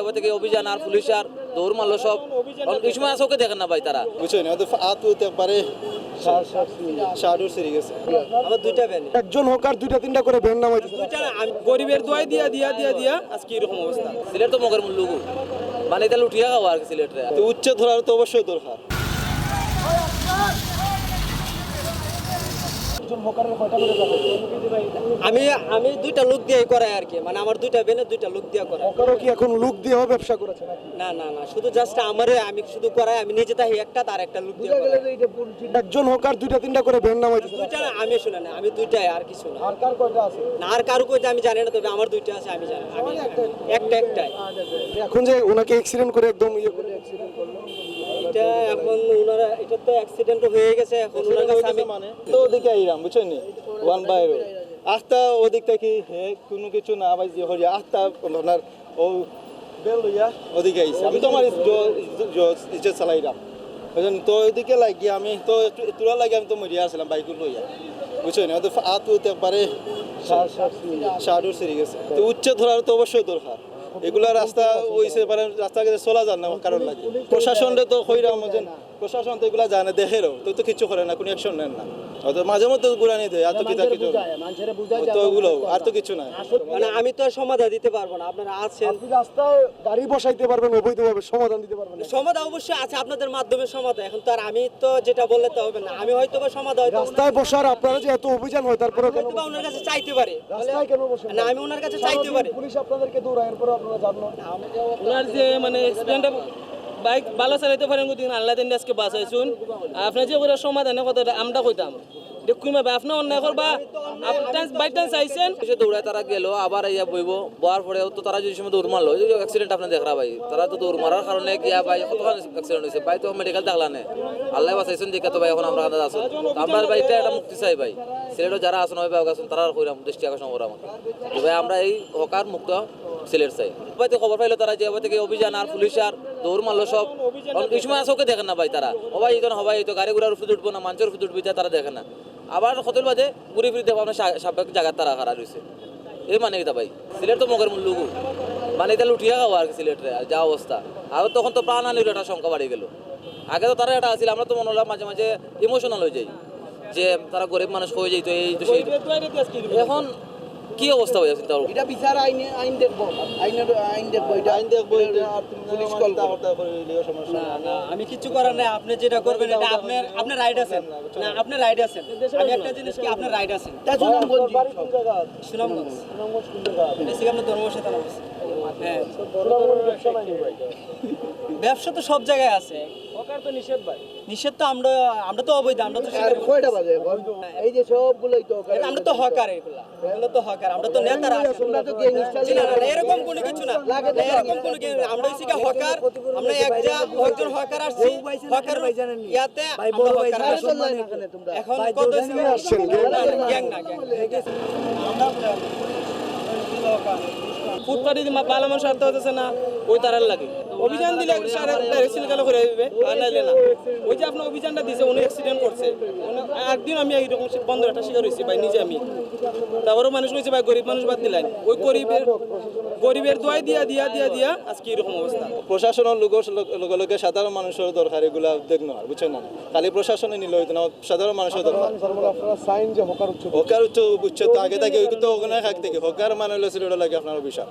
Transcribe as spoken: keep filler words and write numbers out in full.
এবার থেকে অভিযান আর পুলিশ আর দৌড় মারলো সব। অন-, এই সময় আছে, ওকে দেখেন না ভাই তারা। বুঝছো না, ওদের আত উত একবারে শার্ট উট ছিঁড়ে গেছে। আমার দুইটা ভ্যান। একজন হকার দুইটা তিনটা করে ভ্যান নামাইতেছে। দুইটা না, আমি গরিবের দোয়াই দিয়া, দিয়া, দিয়া, দিয়া আজকে এরকম অবস্থা। সিলেট তো মগের মুল্লুকু, মানে এটা লুটিয়া খাওয়া আর কি সিলেটরে। তো উচ্ছেদ ধরার তো অবশ্যই দরকার। একজন হকারের কয়টা করে ভ্যান? আমি, আমি দুইটা লোক দিয়ে করাই আর কি, মানে আমার দুইটা ভ্যানে দুইটা লোক দিয়ে করাই। হকারও কি এখন লোক দিয়েও ব্যবসা করেছে নাকি? না, না, না, শুধু জাস্ট আমারে, আমি শুধু করাই, আমি নিজে তাই একটা, তার একটা লোক দিয়ে করাই। একজন হকার দুইটা তিনটা করে ভ্যান নামাইতেছে। দুইটা না, আমি শুনে না, আমি দুইটাই, আর কিছু না। আর কার কয়টা আছে? না, আর কারো কয়টা আমি জানি না, তবে আমার দুইটা আছে, আমি জানি। আমি একটা, একটাই। এখন যে ওনাকে অ্যাক্সিডেন্ট করে একদম ইয়ে করে অ্যাক্সিডেন্ট করলো। এটা এখন ওনারা, এটা তো অ্যাক্সিডেন্ট হয়ে গেছে, এখন ওনার কাছে আমি মানে তো ওদিকে আইলাম, বুঝছেন নি? One by road. আস্তা ওদিক থেকে হে কোনো কিছু না, আবার যে হরিয়া আস্তা আপনার ও বেল লইয়া ওদিকে আইছে। আমি তো আমার জ-, জ-, ইচ্ছে চালাইলাম। বুঝছেন? তো ওইদিকে লাগি আমি তো একটু, একটু লাগে আমি তো মরিয়া আসলাম বাইক লইয়া। বুঝছেন? ওদের আত উত একবারে শার্ট উট ছিঁড়ে গেছে। তো উচ্ছেদ ধরার তো অবশ্যই দরকার। এগুলা রাস্তা হইছে, মানে রাস্তা গেছে চলা যায় না কারণ লাগে। প্রশাসনরে তো কইরাম যে প্রশাসন তো এগুলা জানে, দেখেরও, তো, তো কিছু করে না, কোনো অ্যাকশন নেন না। হয়তো মাঝে মধ্যে গুড়ানি দেয়, আর তো কিতা মানুষের কিছু বুঝায়, মানুষের বুঝায় তো যে ওগুলো, আর তো কিছু নাই। মানে আমি তো আর সমাধান দিতে পারবো না, আপনারা আছেন। আপনি রাস্তায় গাড়ি বসাইতে পারবেন অবৈধভাবে, সমাধান দিতে পারবেন না। সমাধান অবশ্যই আছে আপনাদের মাধ্যমে সমাধান। এখন তো আর আমি তো যেটা বললে তো হবে না, আমি হয়তো বা সমাধান হয়তো রাস্তায় বসার আপনারা যে এত অভিযান হয়, তারপরেও কেন হয়তো বা ওনার কাছে চাইতে পারে। রাস্তায় কেন বসেন? না, আমি ওনার কাছে চাইতে পারি। পুলিশ আপনাদেরকে দৌড়ায়, এরপরে আপনারা জানলো। ওনার যে মানে অ্যাক্সিডেন্টে বাইক ভালো চালাইতে পারেন, দিন আল্লাহ দিন আজকে বাঁচাইছুন। আপনি যে করে সমাধানের কথাটা আমরা কইতাম, দেখুন ভাই, আপনি অন্যায় করবা, আপনি বাই চান্স আইছেন। এসে দৌড়ায় তারা গেল, আবার আইয়া বইবো, বওয়ার পরে তো তারা যে সময় দৌড় মারলো, ওই যে অ্যাক্সিডেন্ট আপনি দেখরা ভাই, তারা তো দৌড় মারার কারণে গিয়া ভাই কতখান অ্যাক্সিডেন্ট হয়েছে, ভাই তো মেডিকেল দেখলা নে, আল্লাহ বাঁচাইছেন দেখে তো ভাই এখন আমরা কাছে আছি। তো আমরা ভাই এটা একটা মুক্তি চাই ভাই, সিলেটও যারা আছেন ভাই, ভাই আছেন, তারা আর কইরাম দৃষ্টি আকর্ষণ করাম। তো ভাই আমরা এই হকার মুক্ত সিলেট চাই। ভাই তো খবর পাইলো তারা যে ওই থেকে অভিযান আর পুলিশ আর দৌড় মারলো সব। অন-, এই সময় আছে, ওকে দেখেন না ভাই তারা। ও ভাই, এই তো না, ও ভাই, এই তো গাড়ি ঘোড়ার উপরে উঠবো না, মানুষের উপরে উঠবো, এটা তারা দেখে না। আবার কতল বাদে ঘুরে ফিরে দেখবো আমরা সা-, সাবেক জায়গার তারা খাড়া রয়েছে। এই মানে এটা ভাই, সিলেট তো মগের মুল্লুকু, মানে এটা লুটিয়া খাওয়া আর কি সিলেটরে, আর যা অবস্থা। আর তখন তো প্রাণহানির একটা শঙ্কা বাড়ি গেল। আগে তো তারা এটা আছিল, আমরা তো মনে হলাম মাঝে মাঝে ইমোশনাল হয়ে যাই যে তারা গরিব মানুষ হয়ে যাইতো, এই তো সেই। এখন কি অবস্থা হয়ে আছে চিন্তা করো। এটা বিচার আইনে, আইন দেখবো, আইনের, আইন দেখবো, এটা আইন দেখবো, এটা আর তুমি পুলিশ কল করো। হত্যা করে হইলেও সমস্যা না, নাই। না, আমি কিচ্ছু করার নাই। আপনি যেটা করবেন, এটা আপনার, আপনার রাইট আছে। না, আপনার রাইট আছে। আমি একটা জিনিস কি, আপনার রাইট আছে। তা সুনামগঞ্জ। বাড়ি কোন জায়গা? সুনামগঞ্জ। সুনামগঞ্জ কোন জায়গা? এটা হচ্ছে আপনার ধর্মবর্ষী থানা। হ্যাঁ। সুনামগঞ্জ ব্যবসা নাই ভাই। ব্যবসা তো সব জায়গায় আছে। হকার তো নিষেধ ভাই। নিষেধ তো আমরা, আমরা তো অবৈধ, আমরা তো আর স্বীকার করি। কয়টা বাজে এখন? এই যে সবগুলোই তো হকার। আমরা তো হকার এগুলা। এগুলো তো হকার, আমরা তো নেতারা আছি। তোমরা তো গ্যাংস্টার। জি না, না, না, এরকম কোনো কিছু না। লাগে তো না, এরকম কোনো গ্যাং-, আমরা হইছি কি হকার, আমরা এক যা-, একজন হকার আসছি, হকার ইয়াতে ভাই, আমরা বড় ভাই, হকার আসছি। এখন কত আসছেন, গ্যাং না? গ্যাং না, গ্যাং না। ফুটপাতে যদি মা-, ভালো মানুষ আটতে হতেছে না, ওই তারার লাগে। অভিযান দিলে সারা ডাইরেকশন গেল করে দিবে, আর নাইলে না। ওই যে আপনার অভিযানটা দিছে, উনি অ্যাক্সিডেন্ট করছে। উনি, একদিন আমি এইরকম বন্ধ একটা শিকার হয়েছি ভাই, নিজে আমি। তারপরেও মানুষ কইছে ভাই, গরিব মানুষ বাদ দিলেন। ওই গরিবের, গরিবের দোয়াই দিয়া, দিয়া, দিয়া, দিয়া আজকে এরকম অবস্থা। প্রশাসনের লোক, লগে লগে সাধারণ মানুষের দরকার এগুলা উদ্যোগ নেওয়ার, বুঝছেন না? খালি প্রশাসনে নিলে হইতো না, সাধারণ মানুষের দরকার। আপনারা সাইন যে হকার উচ্ছেদ। হকার উচ্ছেদ, উচ্ছেদ তো আগে থেকে, ওই তো ওখানে থাক থেকে। হকার মানে হলো সিলেটর লাগে আপনার অভিশাপ।